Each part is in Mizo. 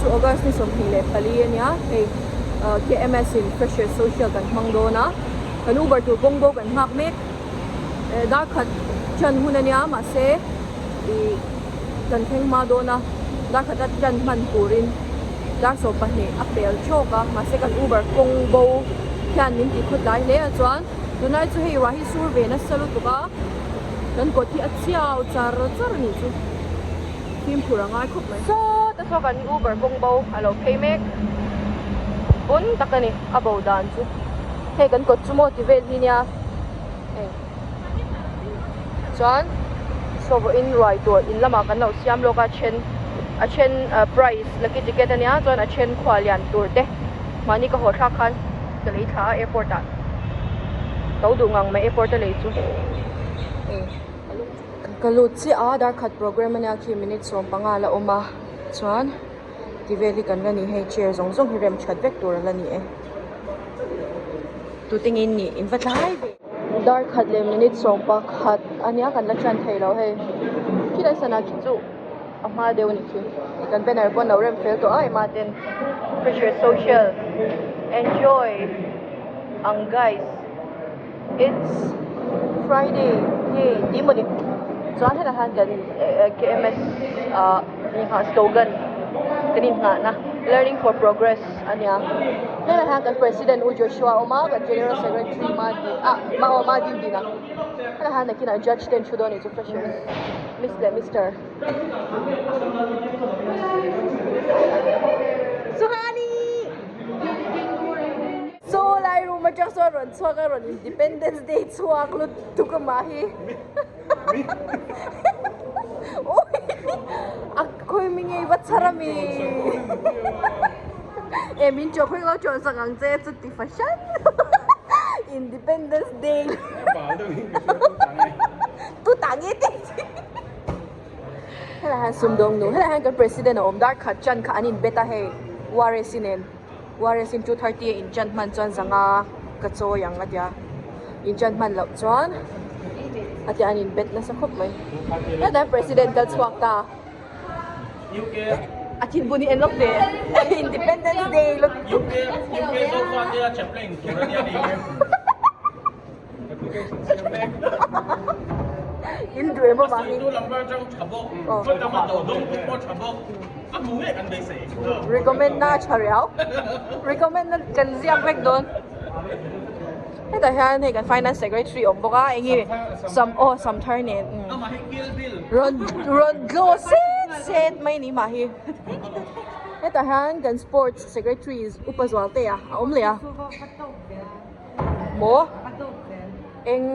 chu August ni 24 a nia hei KMS in Freshers Social kan hmang dawn a kan Uber tur kawng bo kan nghak mek dar khat ṭan hun a nia mahse ih kan thleng hma dawn a dar khat a ṭan hman turin dar 12 a pel ṭhawk a mahse kan Uber kawng bo hian min ti khawt lai hle a chuan tunlai chu hei ruah hi sur ve nasa lutuk a kan kawt hi a chhiau char char a nih chu. Fimkhur a ngai khawp mai. Sawta saw kan Uber kawng bo a lo phei mek. Pawn tak a ni a bo dan chu. Hei kan kawt chu maw ti vel hi nia. Hei. Chuan saw vawiin ruai tur in lamah kan lo siam lawk a then a then price lucky ticket a nia chuan a then khua lian tur te mahni ka haw thlak khan ka lei thla a airport ah to duh ngang mai airport a lei chu. Hei. Ka lut chiah a dar khat program ania khi minute 15 la awm a chuan ti vel hi kan la ni hei chair zawng zawng hi rem that vek tur ala ni e tute nge in nih in va tlai ve dar khat leh minute 11 ania kan la tan thei lo hei khilai sana khi chu a hma deuh a nih khi kan banner pawh an lo rem fel tawh a ema ten fresher social enjoy ang guys. It's Friday yay tih maw ni chuan hetah hian kan KMS ah inghah slogan kan inghahna learning for progress a nia hetah hian kan president u Joshua a awm a kan general secretary Madi ah Madi Dina hetah hian nakinah judge te an thu dawn a nih chu freshers miss leh mister. Suhani. Saw lai room atang sawn rawn chhuak a rawn Independence Day chhuak lut tuk a mah hi a khawi mi ngei va chhar a mi e min chaw khawi lo chaw sak ang che chuti fahran Independence Day tu tah nge tih helai hian sumdawng nu helai hian kan president a awm dar khat chan kha an in bet a hei URC nen. Warriors in 2:30 a inchan hman chuan zanga ka chawi ang a tia inchan hman loh chuan a tia an inbet nasa khawp mai hetah president kal chhuak ta a thinbun hi en lawk ve independence day lawk in duh em avang in recommend na tha riau recommend na kan ziak vek dawn hetah hian hei kan finance secretary awm bawk a eng nge sam aw sam thar nen rawn rawn glow set set mai ni mah hi hetah hian kan sports secretary upa zualtea a awm leh a. Maw? Eng?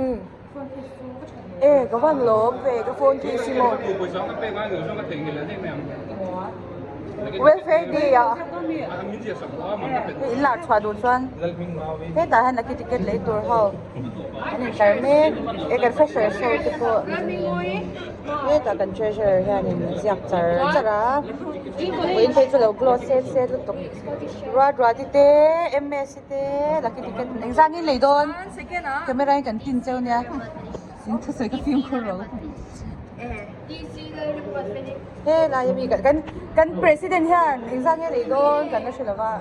E ka van lawm ve ka phone khi si maw? Welfare day ah In lar chhuah duh chuan hetah hian lucky ticket lei tur ho an intlar mek e kan fresher show te pawh hetah kan treasurer hianin a ziak char char a vawiin phei chu lo glow set set lutuk ruat ruat te ms te lucky ticket engzah nge lei dawn camera in kan tin cheu nia in thusawi ka fimkhur ro helai ami kan kan president hian engzah nge lei dawn kan la hre lo va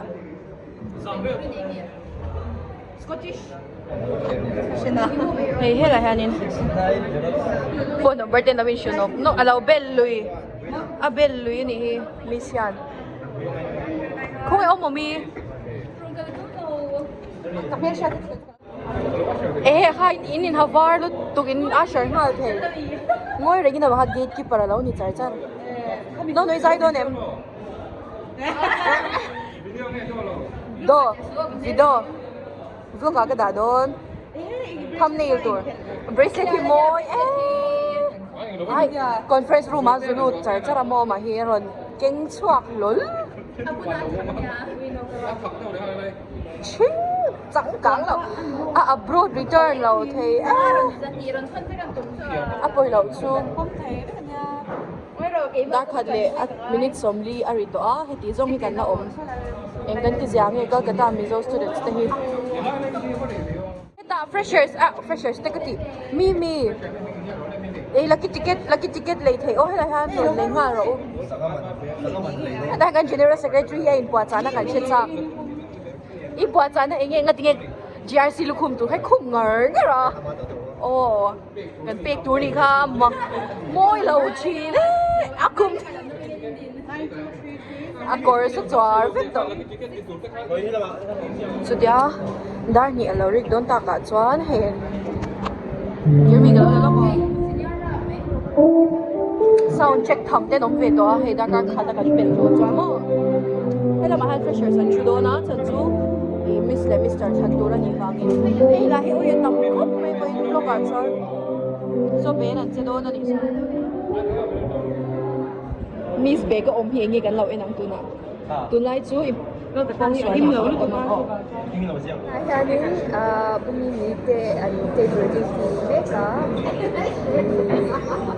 hei helai hianin phone number te an lo inhrilh nawk nawk a lo bel lui a bel lui a nih hi miss hian khawnge awm awm i. Ehe kha in in ha var lutuk in usher nghal thei ngawi rengin a pakhat gate keeper alo ni char char no nui zai dawn em do video vlog ah ka dah dawn thumbnail tur bracelet hi mawi em ai conference room ah zu lut char char a maw mah hi a rawn keng chhuak hlawl. Chhing changkang lo a abroad return lo thei a a pawi loh chu dar khat leh a minute 40 a ri tawh a heti zawng hi kan la awm eng kan ti zia nge Kolkata Mizo students te hi hetah freshers ah freshers te ka tih mimi. Ei lucky ticket lucky ticket lei theih aw helai hian rawn lei nghal rawh u. Hetah hian kan general secretary hi a inpuahchahna kan hre chak. I puahchahna eng nge ngatinge GRC lukhum tur kha i khum ngar ngar a. Aw kan pek tur nih kha mak mawi lo thin e a khum a kawr sa chuar vek tawh. Chutia dar hnih a lo rik dawn takah chuan hei sound check tham te an awm ve tawh a hei darkar khat a kan pelh tawh chuan maw helamah hian freshers an thu dawn a chhan chu ih miss leh mister thlan tur a nih vangin hei lah hi ui a tam khawp mai vawiin vlog ah chuan chaw pen an che dawn a nih chuan miss bag a awm hi eng nge kan lo en ang tunah. Tunlai chu i kawng sual ah a awm ang. Tah hianin ahh pumi mite an table duty mek a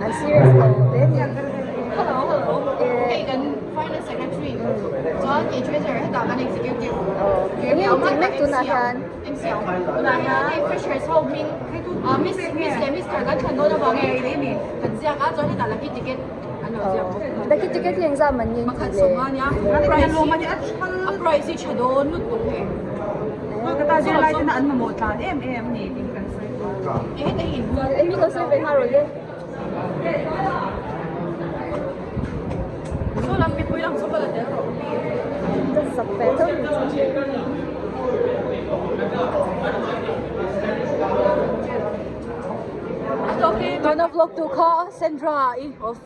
an serious lo hle a ni. Hello hello hei kan finance secretary chuan kei treasurer hetah kan executive Enge in tih mek tunah hian? Tunah hian hei freshers ho hming miss miss leh mister kan thlan dawn avangin kan ziak a chuan hetah lucky ticket Lucky ticket hi engzah man nge tih le? A price hi tha dawn lutuk hei. Emi ka sawi ve nghal rawh le. Ka zak ve tho ni chu. Tuna vlog tu kha Sandra i of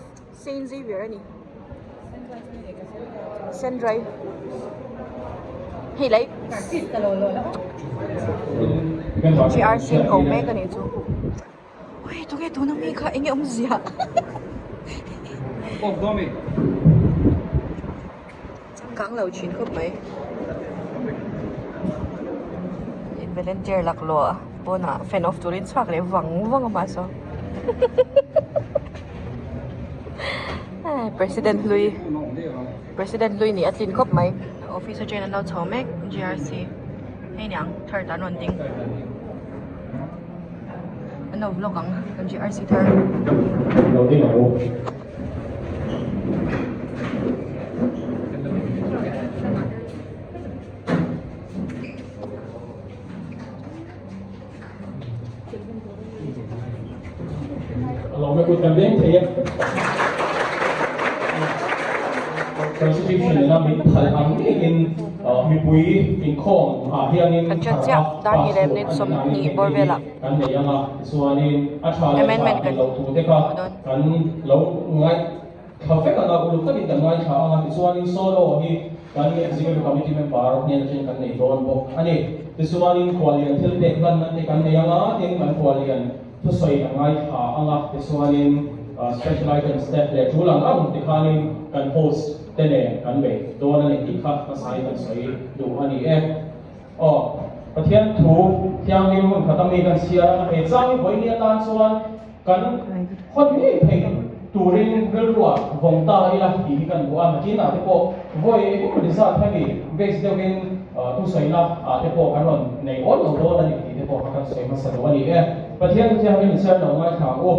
Saint Xavier a ni. Sandra i hei lai GRC ko mek a nih chu. Ui tunge tuna mi kha enge awmzia Changkang lo thin khawp mai. Volunteer laklawh a pawnah fan off turin chhuak leh vang vang a mahse President hlui President hlui nih a tlin khawp mai. Office atangin an lo chho mek GRC hei niang third an rawn ding an lo vlog ang kan GRC thar. Kan ṭan chiah dar hnih leh minute 20 bawr velah amendment kan hmu dawn. Thla vek anga uluk takin kan ngaithla anga tichuanin solo hi kan Executive Committee member hnen atangin kan nei dawn bawk a ni. Tichuanin khuallian thil pek hlanna te kan nei anga tin kan khuallian thusawi kan ngaithla anga tichuanin special items te leh tul ang ang tikhanin kan host te nen kan bei dawn a ni tih kha hmasai kan sawi duh a ni e. Aw, Pathian thu thianghlim hun khat ami kan chhiar anga hei chang hi vawiin atan chuan Kan hawn ngei thei turin rilruah vawng ta ila tih hi kan duh a, nakinah te pawh vawi engemaw ni zat hemi base deuhin thusawiina ah te pawh kan rawn nei awl lo dawn a ni tih te pawh kha kan sawi hmasa duh a ni e. Pathian thu thianghlim in chhiar lo ngaithla ang u.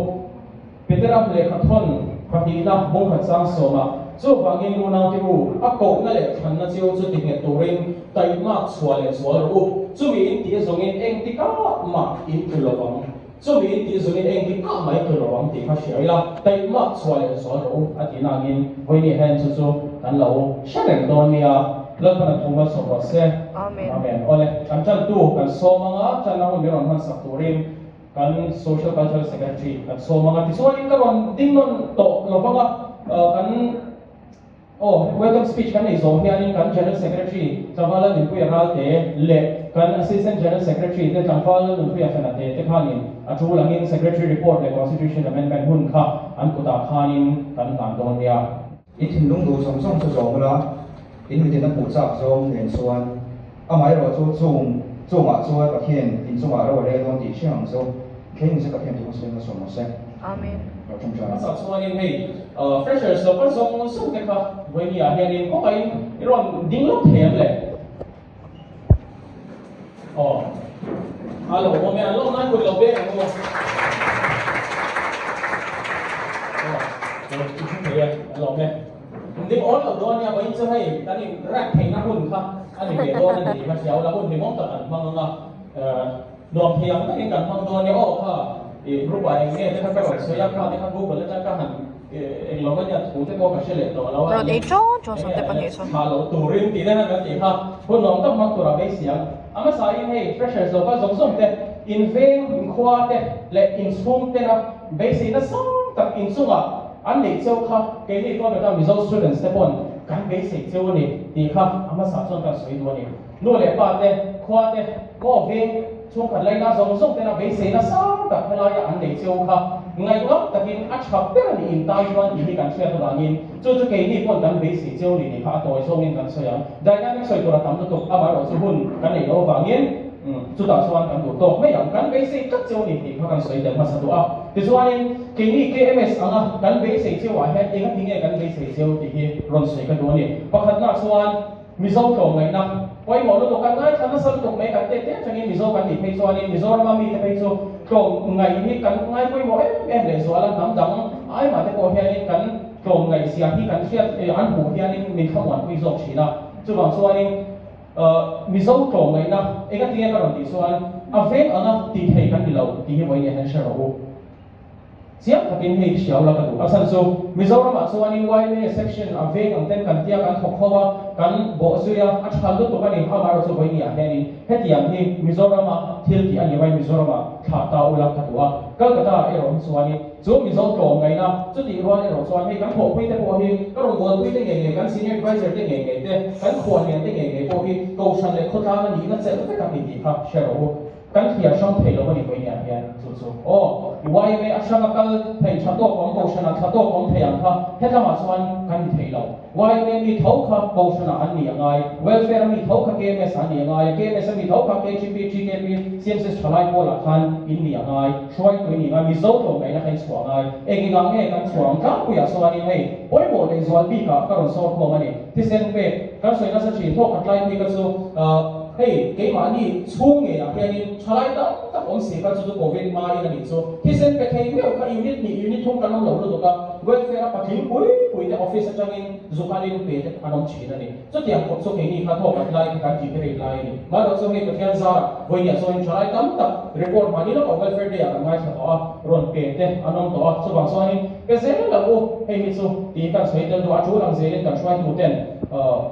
Petera lehkha thawn pahnihna bawngkhat sang sawmah chuvangin unaute u, a kohna leh thlanna chiu chu ti nghet turin taihmak chhuah leh zual rawh u, chumi in tih zawngin engtikah mah in tlu lo vang. Chumi in tih zawngin eng hi kah mai tur lo ang tih kha hria ila, taihmak chhuah leh zual rawh u a tih nangin vawiin hian chu chu kan lo hre reng dawn nia. Lalpan a thu malsawm rawh se. Amen. Amen. Awle, kan tantu kan sawm anga tanna hun min rawn hmansak turin kan Social Cultural Secretary kan sawm anga tichuanin ka rawn ding nawn tawh lovanga kan Aw, welcome speech kan nei zawh hianin kan General Secretary Tlangval Lalnunpuia Ralte leh kan Assistant General Secretary te Tlangval Lalnunpuia Fenate te khanin a tul angin Secretary Report leh Constitution Amendment hun kha an kutah khanin kan hlan dawn nia. In thinlung duh zawng zawng chu zawm ula, in mitin a hmuh chak zawng nen chuan amaherawh chu chung chungah chuan Pathian in chungah ro a rel dawn tih hriat ang chu thleng se Pathian thu hmasa in a sawm rawh se. Amen. Lo ṭawngṭai. Hmasa chuanin hei freshers lo kal zawng zawng te kha vawiin ah hianin kawngaihin i rawn ding lawk thei ang le. Aw a lo awm e, an lo ngai kut lo beng ang u. I hre thei e, an lawm e. Ding awl lo dawn nia, vawiin chu hei kan in rap theihna hun kha a ni ve dawn a ni tih ka hria ula, hun hlimawm tak kan hmang ang a, nuam thei ang takin kan hmang dawn nia, aw kha i group ah eng nge te kha ka rawn sawi a, kha te kha Google atang ka han eng lo ania thu te pawh ka hre leh tawh lo a, Rawn ei ṭawn ṭawn sawm te pahnih sawn. Thah loh turin tih te khan kan tih kha, hun nuam tak hmang tura beisi ang. A hmasain hei freshers lo kal zawng zawng te, inveng, inkhua te leh inchhung tena beisei nasa tak inchungah An neih cheu kha keini Kolkata Mizo students te pawn kan beisei cheu a ni tih kha a hmasa chuan kan sawi duh a ni. Nu leh pa te, khua te, maw veng chhungkhat laina zawng zawng tena beiseina sang tak helaia an neih cheu kha ngaihngam takin a tha ber a ni in tan chuan tih hi kan hriat avangin chu chu keini pawn kan beisei cheu a ni tih kha a tawi zawngin kan sawi ang. Dynamic sawi tur a tam lutuk amaherawh chu hun kan neih loh avangin chutah chuan kan duh tawk mai ang. Kan beisei tlat cheu a ni tih kha kan sawi tel hmasa duh a. Tichuanin. Keini KMS anga kan beisei cheu ah hian enga tinge kan beisei cheu tih hi rawn sawi ka duh a ni. Pakhatna chuan Mizo tlawmngaihna pawimawh lutuk kan ngaithla nasa lutuk mai kan tete atangin Mizo kan nih phei chuanin Mizorama mite phei chu tlawmngaih hi kan ngai pawimawh em em leh zual a, hnam dang aimah te pawh hianin kan tlawmngaih zia hi kan hriat an hmuh hianin min thlamuanpui zawk thin a. Chuvang chuanin Mizo tlawmngaihna enga tinge ka rawn tih chuan a veng anga tih thei kan ni lo tih hi vawiin hian hre rawh u. Chiang takin hei hriau la ka duh. A chhan chu Mizoramah chuanin yma section a veng ang ten kan tia kan thawk ho a, kan bawh zui a, a tha lutuk a ni. Amaherawh chu vawinia hianin hetiang hi Mizorama thil tih a ni mai, Mizoramah thlah ta ula ka duh a. Calcutta erawh hi chuanin chu Mizo tlawm ngaihna chutih rual erawh chuan hei kan thawhpui te pawh hi ka rawn bualpui te ngei ngei, kan senior advisor te ngei ngei te, kan khuallian te ngei ngei pawh hi Kohhran leh khawtlang a nihna chelh vek a ni tih kha hre rawh u. Kan thliar hrang thei lo a ni vawinia hian chu chu aw yma a hranga kal thei tha tawk awm Kohhranah tha tawk awm thei ang kha hetlamah chuan kan ni thei lo. Yma mi tho kha Kohhranah an ni a ngai, Welfare a mi tho kha KMS ah an ni a ngai a, KMS a mi tho kha KGP, TKP, CMCS thalai pawlah khan in ni a ngai, hruaitu in ni a ngai, Mizo tlawmngaihna kha in chhuah a ngai. Eng engah nge kan chhuah ang tlangpuiah chuanin hei pawimawh leh zual bikah ka rawn sawr khawm a ni. Thisen pek kan sawi nasa thin thawk khat lai phei kha chu hei keimahni chhung ngeiah hianin thalai tam tak awm si kha chu chu Covid hmain a nih chu. Thisen pe thei meuh kha unit hnih unit thum kan awm lo lutuk a, welfare a patling pui pui te office atangin zukalin pe te an awm thin a ni. Chutiang khawp chu keini kha thawk khat lai kha kan tih te rei lai a ni. Mahrawh chu hei Pathian zarah vawinia chuanin thalai tam tak report mahni lawkah welfare day ah kan ngaithla tawh a, rawn pe te an awm tawh a, chuvang chuanin Pe zel lo u, hei hi chu tih kan sawi tel duh a, tul ang zelin kan hruaituten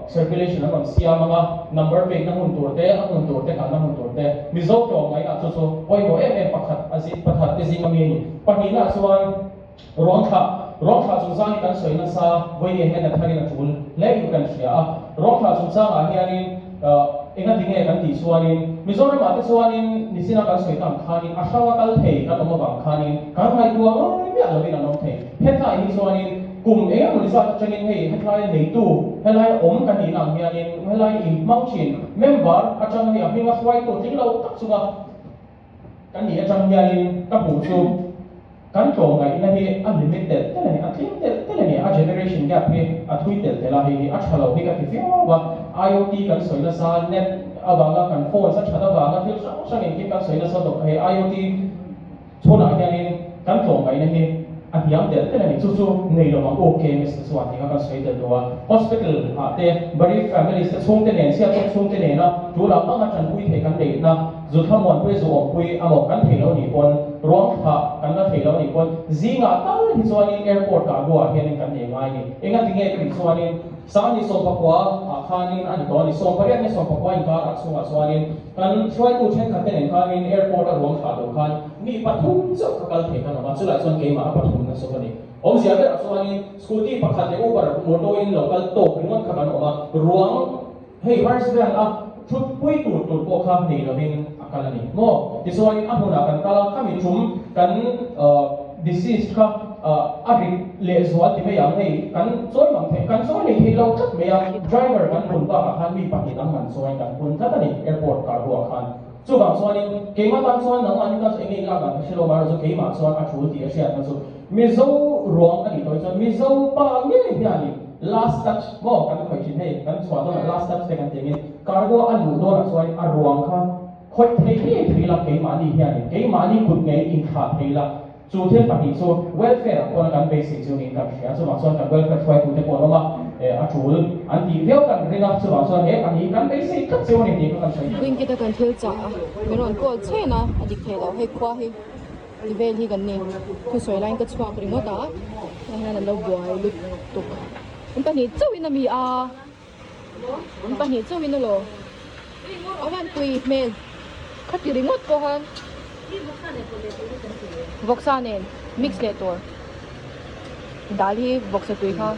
circulation an rawn siam ang a, number pekna hmun tur te, a hmun tur te, kalna hmun tur te, Mizo tlawm ngaihna chu chu pawimawh em em pakhat a zi pakhat te zing ami a ni. Pahnihna chuan ruangthla, ruangthla chungchang hi kan sawi nasa, vawinia hian a tharin a tul hle in kan hria a, ruangthla chungchangah hianin Engati nge kan tih chuanin Mizoramah te chuanin nichina kan sawi tam khanin a hranga kal thei kan awm avang khanin kan ngaihtuah ngai miah lovin an awm thei. Hetlai hi chuanin kum eng emaw ni zat atangin hei hetlai neitu helai awm kan nihna ang hianin helai inhmang thin member atang hei a hminga hruaitu tling lo tak chunga Kan nih atang hianin ka hmuh chu kan tlawmngaihna hi a limit telh telh a ni, a tling telh telh a ni, a generation gap hi a thui telh telh a, hei hi a tha lo hi ka ti viau a, IoT kan sawi nasa, net avanga kan phones a that avanga thil hrang hrang engkim kan sawi nasa tawh, hei IoT chhunah hianin kan tlawmngaihna hi a hniam telh telh a ni, chu chu nei lo ang u KMS te chuan tih kha kan sawi tel duh a, hospital ah te bereaved families te chhungte nen chhiat chhungte nena tul ang anga tanpui thei kan neihna Zu thlamuanpui zu awmpui amaw kan thei lo nih pawn, ruang thlah kan la thei lo nih pawn, zingah tal hi chuanin airport cargo ah hianin kan nei ngai ni. Engati nge ka tih chuanin Sangni sawmpakua ah khanin a ni tawh a ni. Sawmpariat nge sawmpakua inkar ah chhungah chuanin kan hruaitu thenkhat te nen khanin airport a ruang thlah tur khan mi pathum chauh kha kal thei kan awm a, chulai chuan keimah a pathumna zawk a ni. Awmzia berah chuanin scooty pakhat leh Uber motor in lo kal tawk ringawt kha kan awm a, ruang Hei verse vel a thut pui tur tur pawh kha nei lovin a kal a ni maw? Tichuanin a hmunah kan kal a, khami tum kan deceased kha a rit lehzual ti mai ang, hei kan chawi mang thei, kan chawi lei thei lo tlat mai a, driver kan pun bakah khan mi pahnih dang man chawiin kan pun tlat a ni airport cargo ah khan. Chuvang chuanin keimah tan chuan nangmahni tan chu eng nge in lak dan ka hre lo, mahrawh chu keimah chuan a tul tih a hriat na chu Mizo ruang a nih tawh hi chuan Mizo pa ngei hianin last touch maw kan khawih thin hei kan chhuah dawnah last touch te kan ti angin cargo a luh dawnah chuan a ruang kha khawih thei ngei thei la keimahni hianin keimahni kut ngei inthlah thei la. Chu thil pahnih chu welfare ah pawh kan beisei chu niin kan hria. Chuvang chuan kan welfare hruaitute pawh an awm a, a tul an tih viau kan ring a, chuvang chuan he pahnih kan beisei tlat chu a ni tih kha kan sawi. Blinkit a kan thil chah a, min rawn call chhen a, a dik thei lo hei khua hi ti vel hi kan ni thusawi laiin ka chhuak ringawt a, heng hian an lo buai lutuk an pahnih chauhin a mi a. An pahnih chauhin elaw a van tui hmel khati ringawt pawh khan vawksa nen mix leh tur dal hi vawksa tui kha.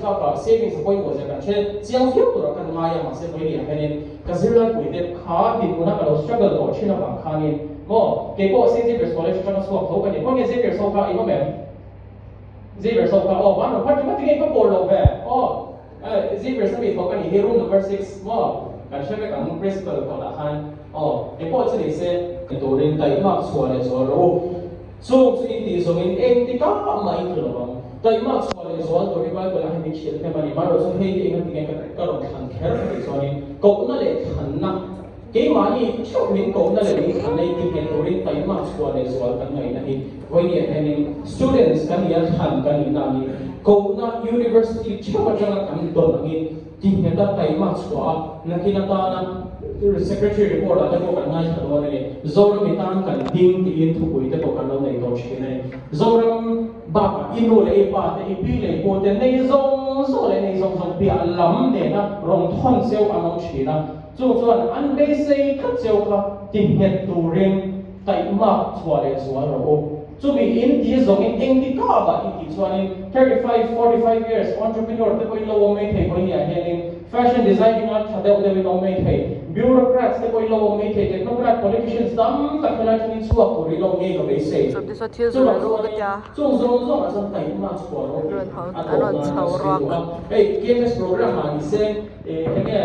Bakah savings a pawimawh zia kan hre chiang viau tur a kan ngai a mahse vawiin ah hianin ka zirlai pui te kha dinhmun a ka lo struggle tawh thin avang khanin maw keipawh Saint Xavier's College atanga chhuak tho ka ni khawnge Xavier's ho kha i awm em? Xavier sawm kha aw van rawn phar ṭuma tinge ka pawr lo ve aw Xavier sami thawk a nih hi room number 6 maw kan hre vek ang principal kawtah khan aw engpawh chu ni se. Turin taihmak chhuah leh zual rawh u. Chung chu in tih zawngin engtikah mah in tlu lo ang. Taihmak chhuah leh zual tur hi Bible ah hian min hrilh hnem a ni. Marawh chu hei hi enga tinge ka rawn thlan kher ka tih chuanin kohna leh thlanna Keimahni theuh min kohna leh min thlan ei ti nghet turin taihmak chhuah leh zual kan ngaihna hi vawinia hianin students kan nia thlan kan nihna angin kohna university theuh atanga kan dawn angin ti ngheta taihmak chhuah a nakin atana secretary report ah te pawh kan ngaithla dawn a ni. Zoram i tan kan ding tiin thupui te pawh kan lo nei tawh thin a ni. Zoram bakah i nu leh i pa te i pi leh i pu te nei zawng zawng leh nei zawng zawng piah lam nena rawn thawn cheu an awm thin a. Chu chuan an beisei tlat cheu kha ti nghet turin taihmak chhuah leh zual rawh u. Chumi in ti zawngin engti kah mah i tih chuanin 35, 45 years entrepreneur te pawhin lo awm mai thei vawinia hianin fashion designing a tha deuh deuhin awm mai thei, bureaucrats te pawhin lo awm mai thei, technocrat, politicians tam tak helai atangin chhuak turin awm ngei ka beisei. Chuvang chuanin chung zawng zawngah chuan taihmak chhuah rawh u tih a tawp nan a sawi duh a. Hei KMS program ah ni se. Enge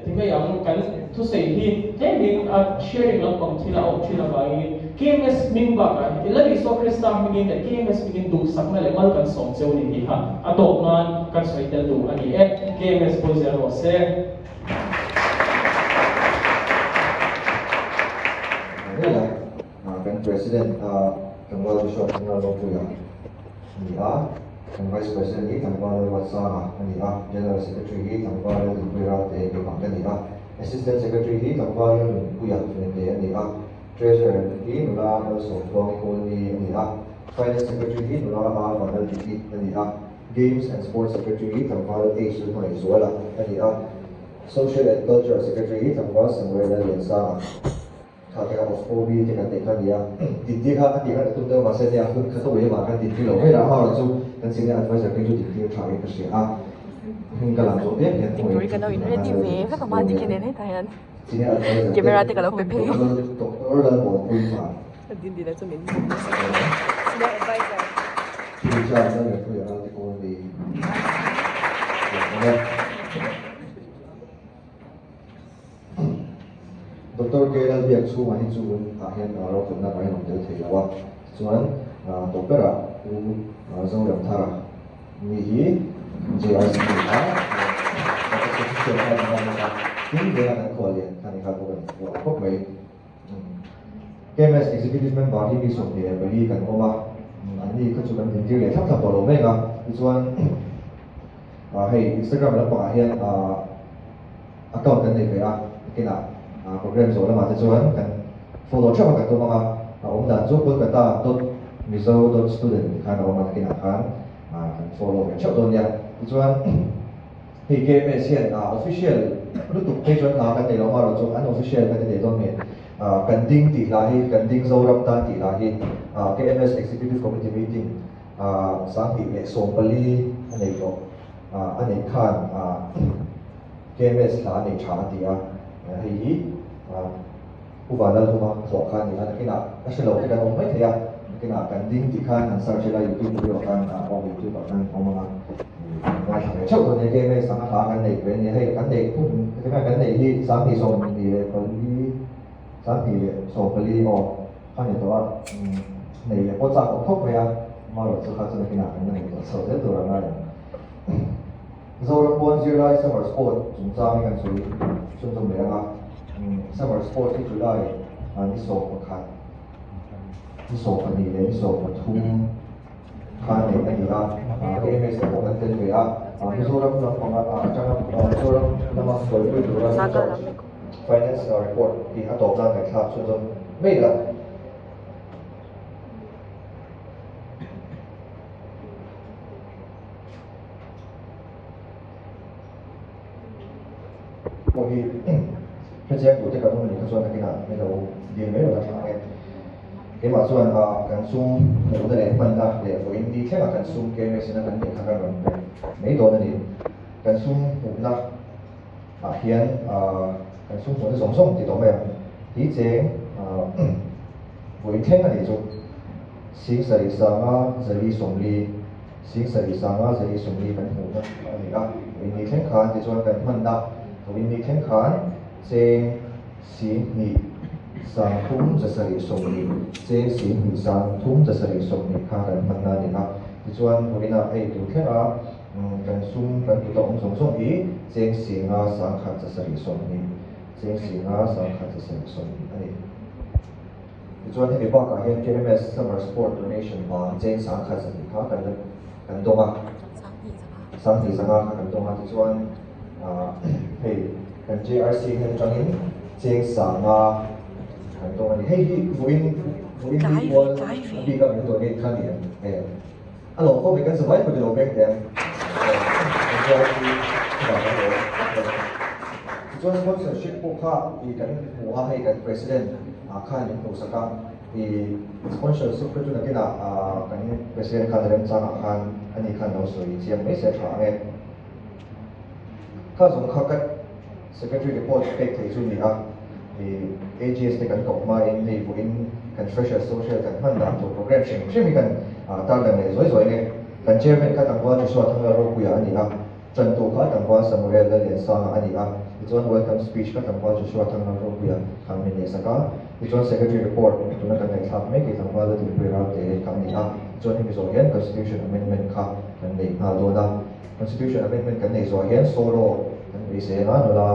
ti mai ang, kan thusawi hi tlemin a sharing lampang thil a awm thin avangin KMS hming bakah heti Lal Isua Krista hmingin leh KMS hmingin duhsakna leh mal kan sawm cheu ni tih kha a tawp nan kan sawi tel duh a ni e. KMS pawi zel rawh se. Kan President Tlangval Bishop Tlangval Ropuia a ni a, kan Vice President hi Tlangval Lalruatsanga a ni a, General Secretary hi Tlangval Lalduhpuii Ralte keimah ka ni a, Assistant Secretary hi Tlangval Lalnunpuia Fenete a ni a, Treasurer hi Nula Malsawmtluangi Kawlni a ni a, Finance Secretary hi Nula A Vanlaltiki a ni a, Games and Sports Secretary hi Tlangval H Lalhmangaihzuala a ni a, Social and Culture Secretary hi Tlangval Samuel Lalliansanga. Kha te kha of OB te kan neih kha a ni a, dintir kha a tih kha ka tum deuh mahse nia hun kha ka ui avang khan dintir lo mai la, amaherawhchu chu kan senior advisor phei chu dintir tha in ka hria a, hun ka lang zawh viau hian Tui ka lo in ready ve vek a mahni khi nen hetah hian senior advisor te camera te ka lo pe phei. Doctor Lalmuanpuii Hmar. Din din a chu min senior advisor. Puja Lalriatpuia Ralte Kawlni. Doctor K Lalbiak chhungah hi chu ah hian rokhawlhna ka inawm tel thei lo a, tichuan tawp berah Pu Zoramthara mi hi JRC a official kha a ni bawk a, tin vengah kan khuah lian kha ni kha bawk a ni ruah khawp mai. KMS Executive Member hi mi 24 kan awm a, anni kha chu kan dintir leh thlap thlap tawh lo mek a, tichuan hei Instagram lampangah hian account kan nei ve a, nakinah program zawh lamah te chuan kan follow theuh a kan tum ang a, a awm dan chu Kolkata dot Mizo dot student tih khan a awm a, nakinah khan kan follow ve theuh dawn nia. Tichuan hei KMS hian official lutuk phei chuan hla kan nei lo amaherawh chu an official kan ti thei dawn nge kan ding tih hla hi kan ding Zoram tan tih hla hi KMS Executive Committee meeting 2014 a nei tawh a neih khan KMS hla a nei tha a ti a, hei hi Pu Vanlalhuma phuah kha a ni a, nakinah ka hre lo te kan awm mai thei a, nakinah kan ding tih khan han search ila YouTube video ah khan aw YouTube ah khan awm ang a, ngaithla ve theuh dawn nia KMS anga hla kan neih ve a nia, hei kan neih hun hetiang kan neih hi 2024 2014 aw kha ni tawh a, nei leh pawh chak awm khawp mai a, amaherawhchu chu kha chu nakinah kan la nei tawh chho zel tur a ngai ang. Zoram pawn zirlai summer sport chungchang hi kan sawi chhunzawm leh ang a, summer sport hi July ni 11. Ni 12 leh ni 13 khan neih a ni a, KMS te pawh kan tel ve a, Mizoram lampanga atanga Mizoram lama buaipui tura charge finance report tih a tawp nan ngaihthlak chhunzawm mai la. Pawh hi hrechiang duhte kan awm a nih kha chuan nakinah min lo dil mai lo la tha ang e. Keimah chuan kan sum hmuhna leh hmanna leh vawiin ni thlenga kan sum KMS ina kan neih kha kan rawn pe mai dawn a ni. Kan sum hmuhna ah hian kan sum hmuhna zawng zawng ti tawh mai ang hi cheng vawiin thleng a nih chu sing sarih sanga zali sawmli Singsarih sanga zali sawmli kan hmuhna a ni a, vawiin ni thleng khan tichuan kan hmanna vawiin ni thleng khan cheng sing hnih sang thum zasarih sawmhnih cheng sing hnih sang thum zasarih sawmhnih kha kan hmanna a ni a, tichuan vawiinah hei tur thlenga kan sum kan kut a awm zawng zawng hi cheng singa sangkhat zasarih sawmhnih cheng singa sangkhat zasarih sawmhnih a ni. Tichuan hemi bakah hian KMS Summer Sport Donation vang cheng sangkhat zahnih kha kan la kan dawng a, sanghnih zanga kha kan dawng a, tichuan hei kan JRC hnen atangin cheng sanga kan dawng a ni. Hei hi vawiin vawiin ni kual a bika min donate kha a ni em? A lawm khawp mai kan zavai pawh ni lo beng teh ang. Kan JRC chungah kan lawm vak lo. Tichuan sponsorship pawh kha i kan hmu a, hei kan president khan min hmuhsak a, i sponsorship kha chu nakinah kan president khan remchangah khan ani khan lo sawi chiang mai se a tha ang e. Kha zawng kha ka secretary report pek thei chu ni a, i AGS te kan koh hmain hei vawiin kan fresher social kan hman dan tur program hrim hrim hi kan tarlang leh zuai zuai ang e. Kan chairman kha Tlangval Joshua Thangla Ropuia a ni a, Chantu kha Tlangval Samuel Lalliansanga a ni a, tichuan welcome speech kha Tlangval Joshua Thangla Ropuia khan min neihsak a, tichuan secretary report tuna kan ngaihthlak mek hi Tlangval Ladinpuii Ralte kha a ni a, tichuan hemi zawh hian constitution amendment kha kan neih nghal dawn a. Constitution Amendment kan nei zawh hian solo kan beisei anga nula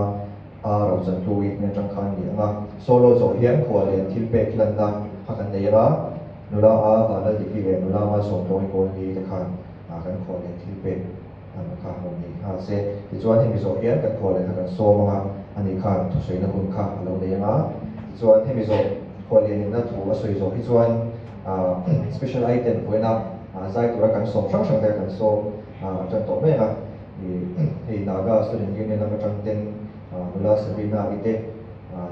a ro chan tu i hmel tang khan ni anga solo zawh hian khua leh thil pek hlanna kha kan nei anga nula a vanal diki leh nula malsawm tawng i kawl ni te khan kan khua leh thil pek hlanna kha rawn nei nghal se. Tichuan hemi zawh hian kan khua leh kha kan sawm anga ani khan thusawina hun kha a lo nei anga tichuan hemi zawh khua lianinna thu a sawi zawh hi chuan special item vawiina zai tura kan sawm hrang hrang te kan sawm a tan tawh mek a, ih hei Naga Student Union lam atang ten nula Sabrina i te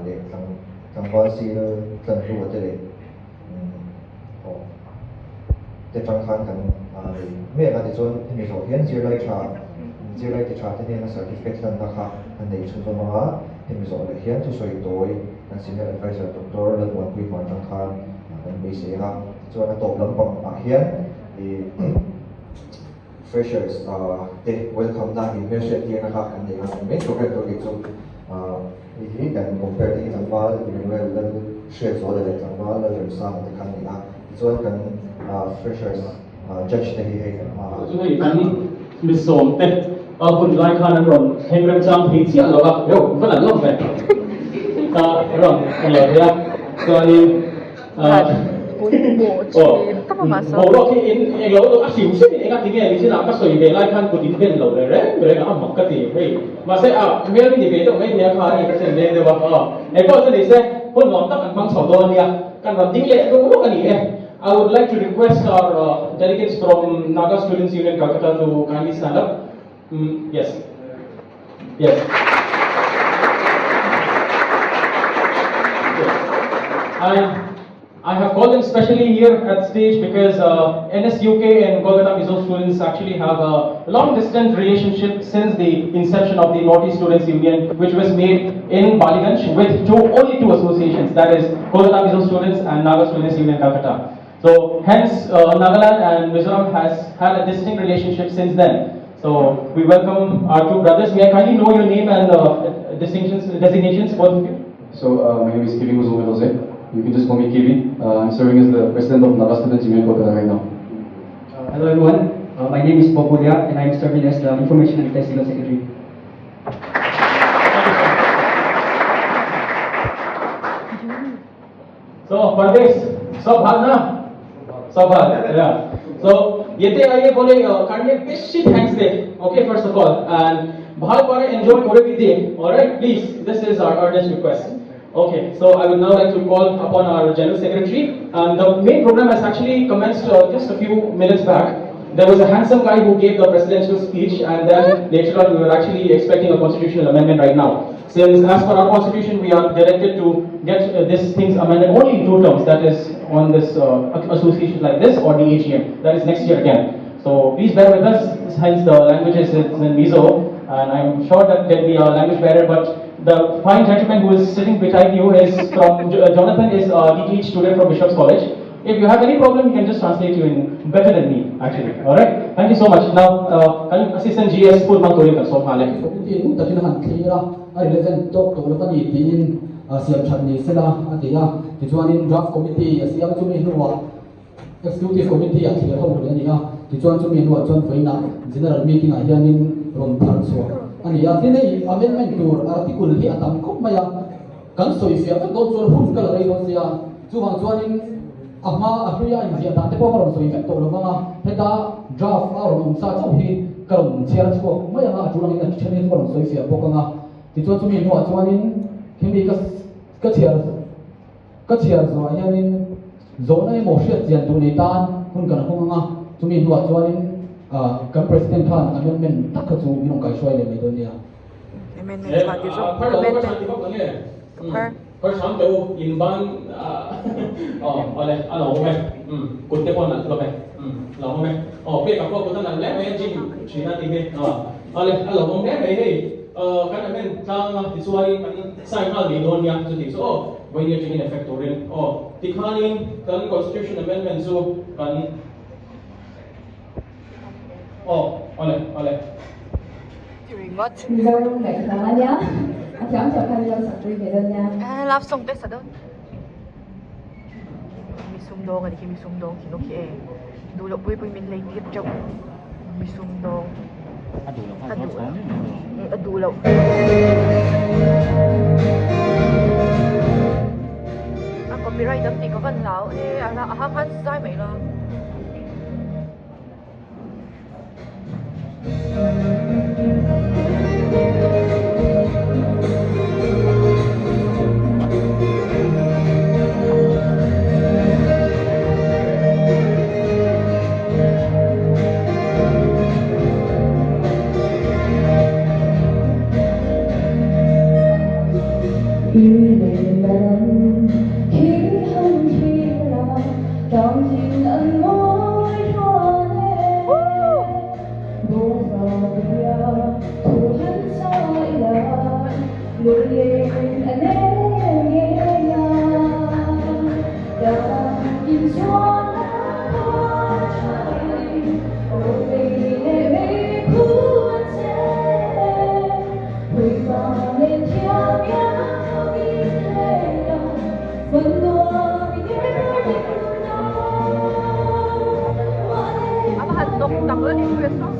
leh tlangval sil tlanhlua te leh aw te tang khan kan nei mek a, tichuan hemi zawh hian zirlai tha zirlai ti tha te hnena certificate hlanna kha an nei chhunzawm ang a, hemi zawh leh hian thusawi tawi kan Senior Advisor Doctor Lalmuanpui hmar tang khan kan beisei ang a, tichuan a tawp lampang ah hian ih Freshers te welcome na in hmelhriat tirna kha kan nei a, kan main program tur tih chu hei hi kan compare te hi tlangval Emmanuel Lal Hriatzuala leh tlangval Lal Remsanga te kha an ni a, tichuan kan freshers judge te hi hei kan hma a. Chu hei kan misawm te a hun lai khan an rawn thleng remchang thei chiah lo a, yo va lan lawk ve ka rawn lo thei a, chuanin Boruak hi in eng lo a hrim hrim in enga tinge nichinah ka sawi ve lai khan kut in ben lo ve reng reng a a mak ka ti hei mahse a hmel hi ni ve deuh mai thei a kha ani ka chen leng deuh a aw eng pawh chu ni se hun nuam tak an hmang chho dawn ania kan rawn ding leh ruk ruk a ni e I would like to request our delegates from Naga Students Union Calcutta to kindly stand up yes Yes. And I have called them specially here at stage because NSUK and Kolkata Mizo students actually have a long distant relationship since the inception of the Northeast Students Union, which was made in Ballygunge with two only two associations, that is Kolkata Mizo Students and Naga Students Union Calcutta. So hence Nagaland and Mizoram has had a distinct relationship since then. So we welcome our two brothers. May I kindly know your name and distinctions, designations, both of you? So my name is Kivi Muzome Jose. You can just call me Kivi. I'm serving as the president of Naga Students Union Kolkata right now. Hello everyone. My name is Bob Bulia and I'm serving as the Information and Technical Secretary. So, Pardes. सब ভালো না সব ভালো yeah so yete আইয়ে বলে কাইন্ডলি বেশি thanks they okay first of all and ভাল করে এনজয় করে भी দে alright please this is our earnest request okay so I would now like to call upon our general secretary and the main program has actually commenced just a few minutes back there was a handsome guy who gave the presidential speech and then later on we were actually expecting a constitutional amendment right now since as per our constitution we are directed to get these things amended only in two terms that is on this association like this or the AGM that is next year again so please bear with us hence the language is it's in Mizo and I'm sure that there'll be a language barrier but the fine gentleman who is sitting beside you is from Jonathan is a DTH student from Bishop's College if you have any problem he can just translate you in better than me actually all right thank you so much now kan assistant GS Pul Mang Turin kan som hale Committee ngun takin a han thlir a, a relevant tawk tawh lo ka ni tiin siam that ni sela a ti a. Tichuanin draft committee a siam chumi hnuah executive committee a thlir ho hle a ni a. Tichuan chumi hnuah chuan vawiinah general meeting ah hianin rawn phar chhuah a ni a. Tin hei amendment tur article hi a tam khawp mai a, kan sawi fiah vek dawn chuan hun ka la rei dawn sia. Chuvang chuanin a hma a hlui a inziah dan te pawh ka rawn sawi vek tawh lo vang a, heta draft a rawn awm sa chauh hi ka rawn chhiar chhuak mai ang a, a tul angin a then hi chu ka rawn sawi fiah bawk ang a. Tichuan chumi hnuah chuanin khimi ka ka chhiar ka chhiar zawhah hianin zawhna emaw hriat chian duh nei tan hun kan hawng ang a, chumi hnuah chuanin kan president khan amendment tak kha chu min rawn kaihruai leh mai dawn nia. Amendment tha ti zawk amendment ka phar. Phar hram teh u in ban aw awle a lo awm e kut te pawh a nalh hlawm e lo awm e aw pek a pawh kut a nalh hle mai a gym thin a tih hi awle a lo awm hle mai hei kan amend tlang a tichuanin kan sign nghal mai dawn nia chuti chu aw vawiin atangin effect turin aw tikhanin kan constitution amendment chu kan aw awle awle. Ringawt. Mizoram ngaihthla a nia, a thiam thiam khan ilo sak pui ve dawn nia. Love song te sa dawn. Mi sumdawng a ni khi mi sumdawng khi khi e duh loh pui pui min lei tir teuh mi sumdawng a duh loh kha a duh loh a duh loh a copyright ang tih ka van hlau e a hang khan zai mai la. A va han hnawk tak la ni pui a saw.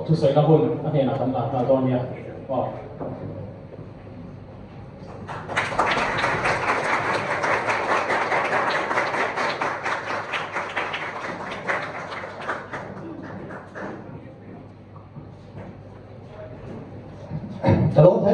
Thusawi na hun a hnenah kan la nghal dawn nia. Aw. Ka lawm hle.